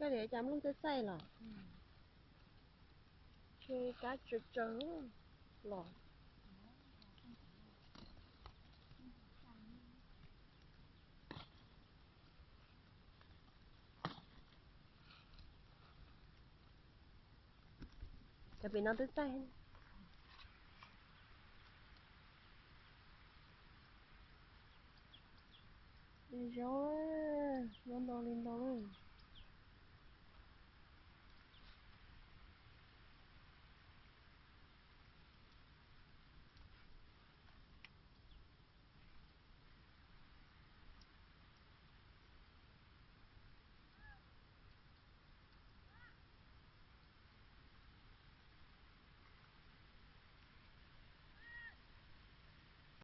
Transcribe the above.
Koj tias cas lub twb txaij los? Ces kab tsawv tsawv los. Cov pem no twb txaij. Zoo, zoo ntau li ntau li.